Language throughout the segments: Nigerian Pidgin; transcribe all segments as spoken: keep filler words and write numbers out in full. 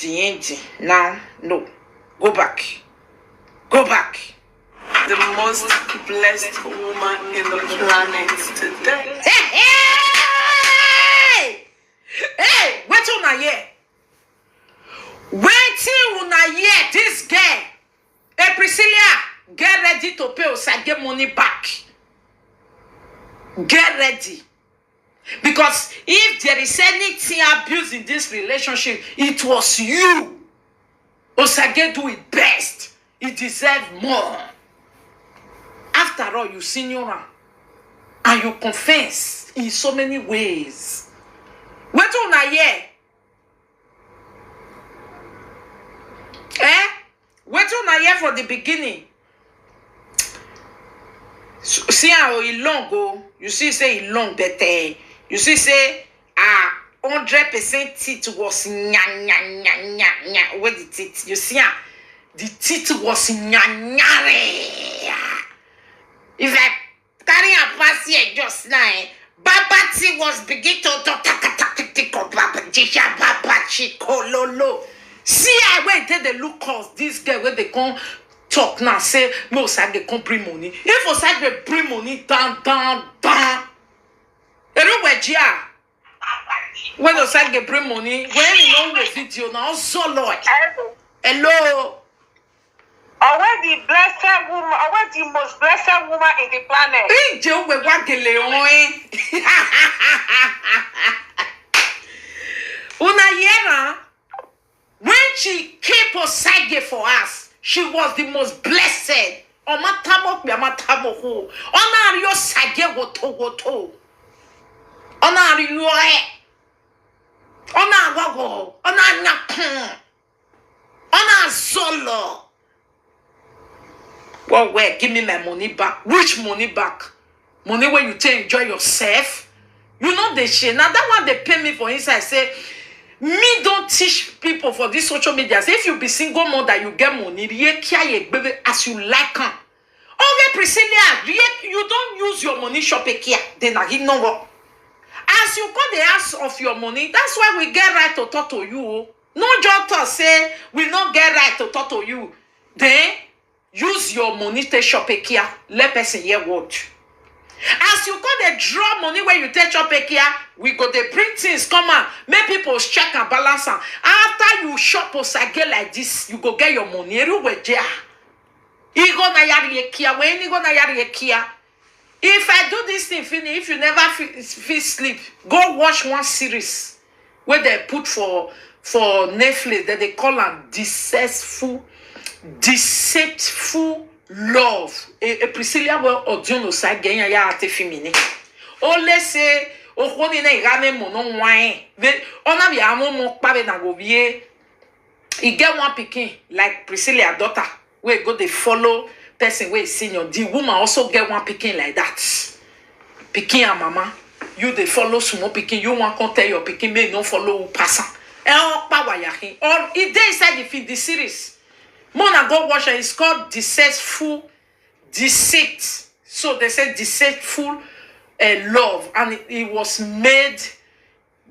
the ending. Now, no. Go back. Go back. The most blessed woman in the planet today. Hey! Hey! Wetin una hear? Wetin una hear? This girl, hey, Priscilla, get ready to pay Osage money back. Get ready. Because if there is anything abuse in this relationship, it was you. Osage do it best. He deserve more. After all, you senior am and you confess in so many ways. Wetin una hear? Eh? Wetin una hear for the beginning? S- See how e long o. You see say e long, but eh, you see say ah, hundred percent teeth was nya nya nya nya nya. Where the teeth? You see ah, the teeth was nya nya re. If I carry am pass here just now, eh, Baba T was begin to talk, talk, talk, talk, talk, talk, Baba Jisha, Baba Chikololo. See, I went there, they look us, this girl, where they come talk now, say, no, Osage come bring money. If Osage bring money, down, down, down. Everywhere, Jia. When Osage bring money, when you know the video now, so Lord. Hello. Always the blessed woman, always the most blessed woman in the planet. Ije uwe wa gele oin. Una hear am? When she keep Osage for us, she was the most blessed. Ọmọ tamo pe, ọmọ tamo ho. Ọna ri Osage woto woto. Ọna ri yo e. Ọna gogo. Ọna nyakun. Ọna solo. Well, well, give me my money back. Which money back? Money where you take enjoy yourself? You know the shit. Now that one they pay me for inside. Say, me don't teach people for this social media. Say if you be single mother, you get money. Ye kia ye baby as you like am. Okay, Priscilla, ye, you don't use your money shop a kia. Then I hit no work. As you got the ass of your money, that's why we get right to talk to you. No just talk say we no get right to talk to you. Then use your money take shop a kia. Let person hear what. As you go dey draw money wey you take chop ekia, we go dey bring things come out, make people check and balance am. After you chop osage like this, you go get your money. Eruwe jea. Igo na yari ekia, we ni go na yari ekia. If I do this thing finish, if you never fit, fit sleep, go watch one series wey dem put for for Netflix, dem dey call am Deceitful, Deceitful Love. E, e Priscilla wey Odiono sa genya ya ate fimini. Ole say, ohoni na igane mo no wine. Ve, ona bi amo mo pa be na go bie. E get one pikin like Priscilla daughter wey go dey follow person wey senior. The woman also get one pikin like that. Pikin and mama, you dey follow small pikin, you wan come tell your pikin make e no follow who pass am. E o pa waya hin. Or e dey inside the film, the series. Mona go watch am. It's called Deceitful Deceit. So they say Deceitful uh, Love, and it, it was made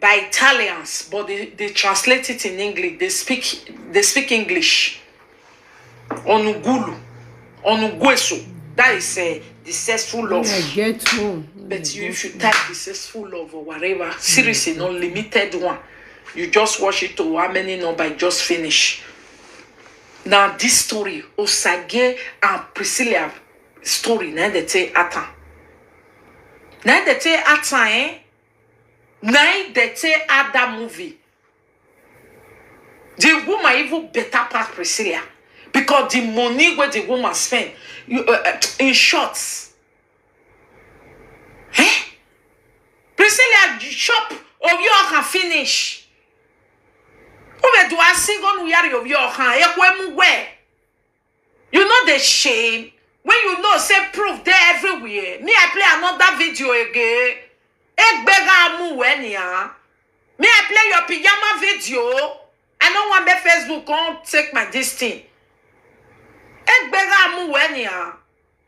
by Italians, but they, they translate it in English. They speak they speak English. Onugulu, Onugueso. That is a deceitful love. When I get home. But you, if you type deceitful love or whatever, series is not limited one. You just watch it to how many number, you just finish. Now this story, Osage and Priscilla story, na the take atta. Na the take atta, eh? Na the take other movie. The woman even better pass Priscilla because the money where the woman spend, you uh, uh, in short, eh? Priscilla shop of you can finish. Ube do a single yari of your hand. Ekwemu where? You know the shame when you know say proof there everywhere. Me, I play another video again. Egbega mu wenia. Me, I play your pyjama video. I don't want my Facebook come take my this thing. Egbega mu wenia.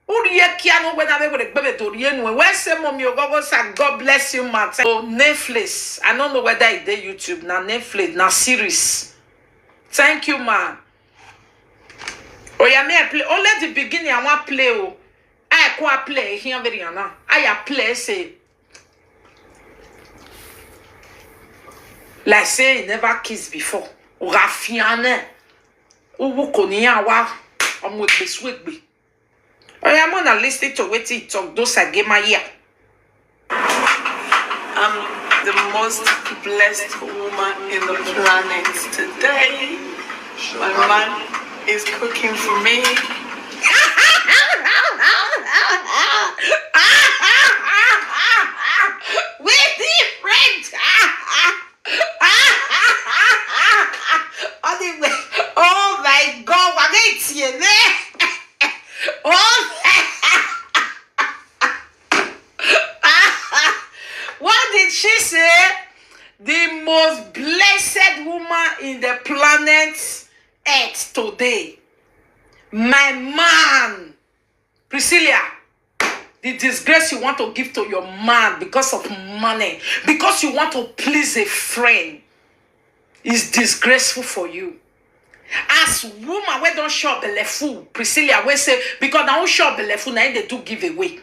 Uriye kia no whether we would gbebe dorienu. Where say mommy ogogo sa God bless you, Martin. Oh, Netflix. I don't know whether it dey YouTube. Now Netflix, now series. Thank you, man. Oh yeah, me I play. Only the beginning I want play. Oh, I go play here very now. I play say like say he never kiss before. Rafiane. Uwu koniya wa. Omo egbe su egbe. Oh yeah, I'm gonna listen to what he talk. Those are game my ear. I'm the most blessed woman in the planet today. My man is cooking for me. With different. All the way. Oh my God, what is here? Oh, what did she say? The most blessed woman in the planet Earth today. My man, Priscilla, the disgrace you want to give to your man because of money, because you want to please a friend, is disgraceful for you. As woman wey don chop belle full, Priscilla wey say because na who chop belle full na im dey do giveaway.